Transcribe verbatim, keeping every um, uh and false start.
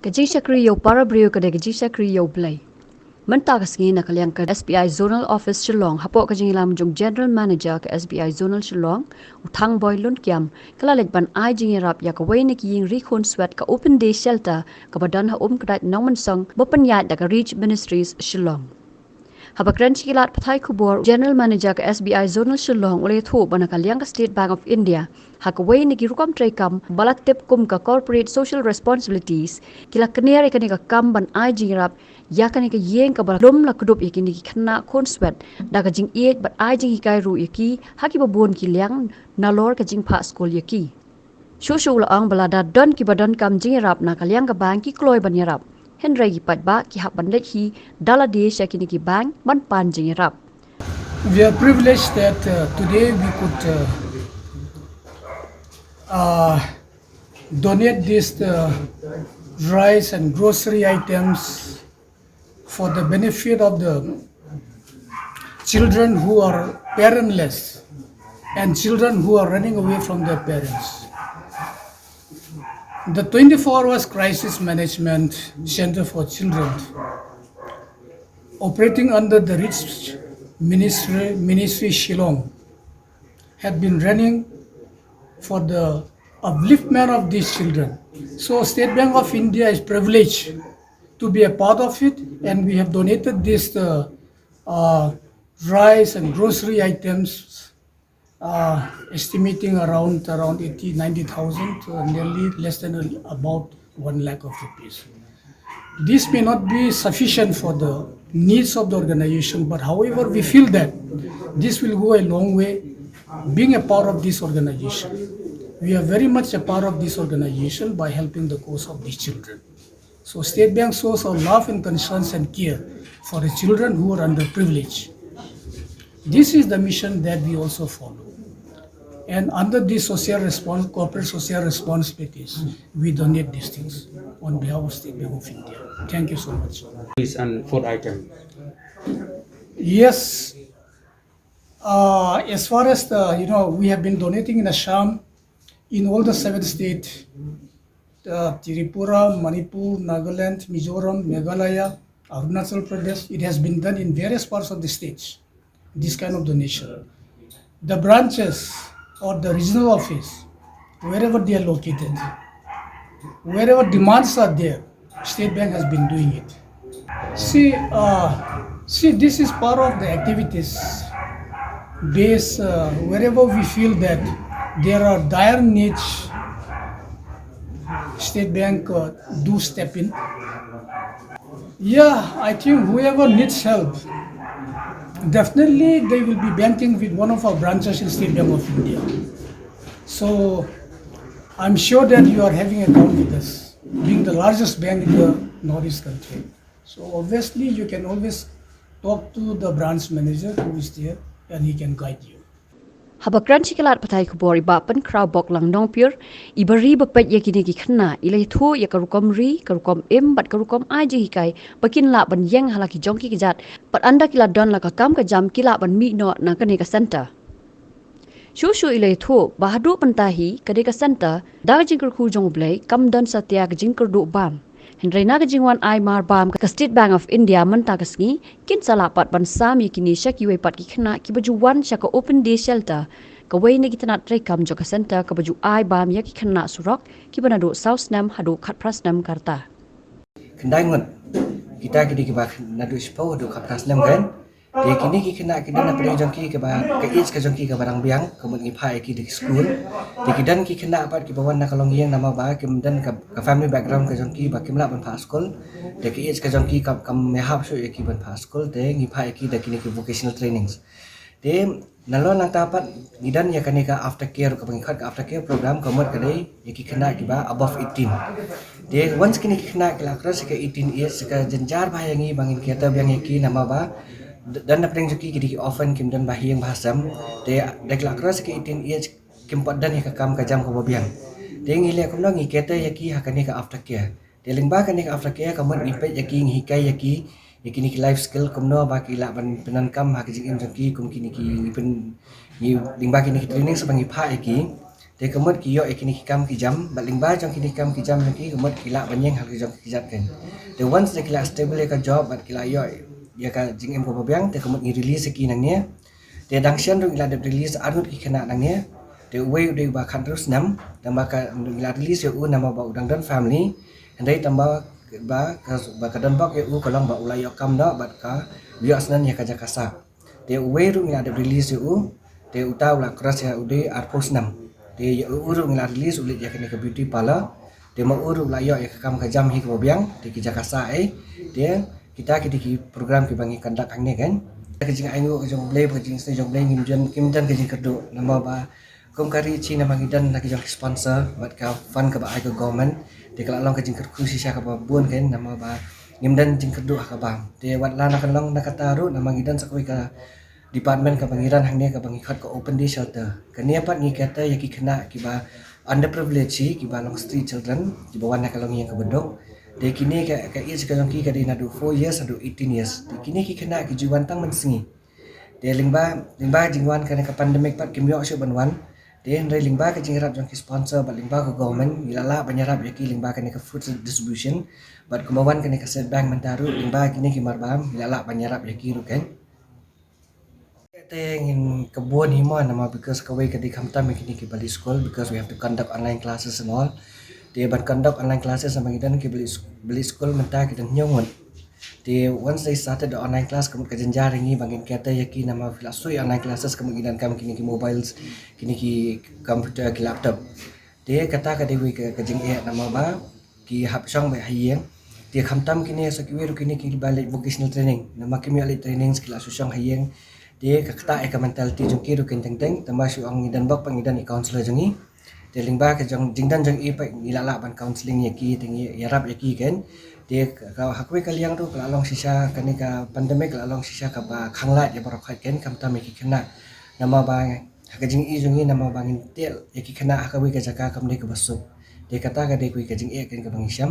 Ka jingshakri ïa u para briew ka dei ka jingshakri ïa u Blei. Mynta ka sngi na ka liang ka S B I Zonal Office Shillong, hapoh ka jingïalam jong General Manager ka S B I Zonal Shillong, u Thangboi Lunkiam, ka la leit ban ai jingïarap ïa kawei na ki ïing ri khun swet ka Open Day Shelter kaba don ha Umkdait Nongmynsong, ba pynïaid da ka Reach Ministries Shillong. Haba kren sha ki lad pathai khubor, General Manager ka S B I Zonal Shillong u la ïathuh ba na ka liang ka State Bank of India, ha kawei na ki rukom treikam ba la tip kum ka Corporate Social Responsibilities, ki la kner ïa kane ka kam ban ai jingïarap ïa kane ka ïing kaba lum la kdup ïa kine ki khynnah khun swet da ka jingïeit bad ai jinghikai ruh ïa ki ha kiba bun ki liang nalor ka jingphah skul ïa ki. Shuh shuh u la ong ba lada don kiba donkam jingïarap na ka liang ka bank, ki kloi ban ïarap. Hynrei ki paidbah ki hap ban leit hi da lade sha kine ki bank ban pan jingïarap. We are privileged that uh, today we could uh, uh, donate this uh, rice and grocery items for the benefit of the children who are parentless and children who are running away from their parents. The twenty-four hours crisis management center for children operating under the Reach Ministry, Ministry Shillong had been running for the upliftment of these children. So State Bank of India is privileged to be a part of it, and we have donated this uh, uh, rice and grocery items, uh, estimating around around eighty, ninety thousand, uh, nearly less than a, about one lakh of rupees. This may not be sufficient for the needs of the organization, but however, we feel that this will go a long way being a part of this organization. We are very much a part of this organization by helping the cause of these children. So State Bank shows our love and concerns and care for the children who are underprivileged. This is the mission that we also follow. And under this social response, corporate social responsibilities, we donate these things on behalf of State Bank of India. Thank you so much. This and food item. Yes, uh, as far as the, you know, we have been donating in Assam, in all the seven states, uh, Tripura, Manipur, Nagaland, Mizoram, Meghalaya, Arunachal Pradesh. It has been done in various parts of the states, this kind of donation. The branches or the regional office, wherever they are located, wherever demands are there, State Bank has been doing it. See, uh, see, this is part of the activities base, uh, wherever we feel that there are dire needs, State Bank uh, do step in. Yeah, I think whoever needs help, definitely they will be banking with one of our branches in State Bank of India. So I'm sure that you are having account with us, being the largest bank in the Northeast country. So obviously you can always talk to the branch manager who is there and he can guide you. Haba kren sha ki lad pathai khubor i Bah Pynkhraw Boklang Nongpyur, i ba ri ba peit ïa kine ki khynnah, i la ïathuh ïa ka rukom ri, ka rukom im bad ka rukom ai jinghikai ba kin lah ban ïeng ha la ki jong ki kjat, bad ynda ki la don la ka kam ka jam ki lah ban mih noh na kane ka centre. Shuh shuh i la ïathuh ba haduh mynta hi kane ka centre, da ka jingkyrkhu jong U Blei, kam don satia ka jingkyrduh bam. Hynrei na ka jingwan ai mar bam ka State Bank of India mynta ka sngi, kin sa lah pat ban sam ïa kine sha kiwei pat ki khynnah kiba ju wan sha ka Open Day Shelter, kawei na ki tnat treikam jong ka centre kaba ju ai bam ïa ki khynnah surok kiba naduh saw snem haduh khatphra snem ka rta. Khyndai ngut kita ki dei kiba naduh shiphew haduh khatphra snem kan. Te kine ki khynnah ki don na pdeng jong ki kaba ka age ka jong ki kaba dang biang, ka mut ngi phah ïa ki da ki skul. Te ki don ki khynnah pat kiba wan na ka longïing namar ba kim don ka, ka family background ka jong ki ba kim lah ban phah skul. Te ka age ka jong ki kam, kam ïahap shuh ïa ki ban phah skul, te ngi phah ïa ki da kine ki vocational trainings. Te nalor nangta pat ngi don ïa kane ka after care, kaba ngi khot ka after care program, ka mut ka dei ïa ki khynnah kiba above eighteen. Te once kine ki khynnah ki la cross ïa ka eighteen age, ka jynjar bha ïa ngi ba ngin cater biang ïa ki namar ba don na pdeng jong ki ki dei ki orphan, kim don ba ha ïing ba ha sem. Te da ki la cross ïa ka eighteen age kim pat don ïa ka kam ka jam kaba biang. Te ngi leh kumno, ngi cater ïa ki ha kane ka after care. Te lyngba kane ka after care ka mut ngi peit ïa ki, ngi hikai ïa ki ïa kine ki life skill, kumno ba ki lah ban pyndonkam ha ka jingim jong ki, kum kine ki, ngi pyn, ngi lyngba kine ki training sa ba ngi phah ïa ki. Te ka mut ki ïoh ïa kine ki kam ki jam, bad lyngba jong kine ki kam ki jam jong ki, ka mut ki lah ban ïeng ha la ki jong ki kjat kein. Te once da ki lah stable ïa ka job bad ki lah ïoh ïa ka jingim kaba biang, te ka mut ngi release ïa ki nangne. Te dang shen ruh ngi la dep release arngut ki khynnah nangne. Te uwei u dei uba khathynriew snem, tangba ka ngi la release ïa u namar ba u dang don family. Hynrei tangba ba ka, ba ka donbok ïa u ka long ba u la ïoh kam noh bad ka ïoh snem ïa ka jaka sah. Te uwei ruh ngi la dep release ïa u, te uta u la cross ïa u dei arphew snem. Te ïa u ruh ngi la release u leit ïa kane ka beauty parlour. Te ma u ruh u la ïoh ïa ka kam ka jam hi kaba biang, te ki jaka sah ei. Te kita ki dei ki program kiba ngi conduct hangne kein. Ka jingainguh ka jong U Blei, ka jingsneng jong U Blei ngim don, ngim don ka jingkyrduh. Namar ba kum ka ri Chin namar ngi don na ki jong ki sponsor bad ka fund kaba ai ka government. Te ka la long ka jingkyrkhu shisha kaba bun kein namar ba ngim don jingkyrduh ha ka bam. Te wat la na ka long na kata ruh namar ngi don sa kawei ka department kaba ngi run hangne kaba ngi khot ka open day shelter. Kane pat ngi cater ïa ki khynnah kiba underprivileged hi, kiba long street children, kiba wan na ka longïing kaba duk. Te kine ka, ka age ka jong ki ka dei naduh four years haduh eighteen years. Te kine ki khynnah ki ju wan tang mynsngi. Te lyngba, lyngba jingwan kane ka pandemic pat kim ïoh shuh ban wan. Te hynrei lyngba ka jingïarap jong ki sponsor bad lyngba ka government ngi la lah ban ïarap ïa ki lyngba kane ka food distribution. Bad kumba wan kane ka State Bank mynta ruh lyngba kine ki marbam ngi la lah ban ïarap ïa ki ruh kein. Te ngin ka bun hi mo namar because kawei ka dei khamtam ïa kine kiba leit skul because we have to conduct online classes and all. Te ban conduct online classes namar ngi don kiba leit, ba leit skul mynta ki don hynñiew ngut. Te once they started the online class, ka mut ka jynjar ïa ngi ba ngin cater ïa ki namar phi la shu ïohi online classes ka mut ngi donkam kine ki mobiles, kine ki computer, ki laptop. Te kata ka dei wei ka, ka jingeh namar ba ki hap shong beit ha ïing. Te khamtam kine sa kiwei ruh kine kiba leit vocational training. Namar kim ïoh leit training ki la shu shong ha ïing. Te ka ktah ïa ka mentality jong ki ruh kein teng teng. Tangba shu ong ngi donbok pat ngi don ïa counselor jong ngi. Te lyngba ka jong, jingdon jong i pat ngi la lah ban counselling ïa ki, te ngi ïarap ïa ki kein. Te ka, ka, ha kawei ka liang ruh ka la long shisha kane ka pandemic ka la long shisha kaba khanglad ïa baroh khoit kein khamtam ïa ki khynnah. Namar ba ha ka jingïohi jong ngi namar ba ngin teh ïa ki khynnah ha kawei ka jaka kam dei kaba suk. Te kata ka dei kawei ka jingeh kein kaba ngi shem.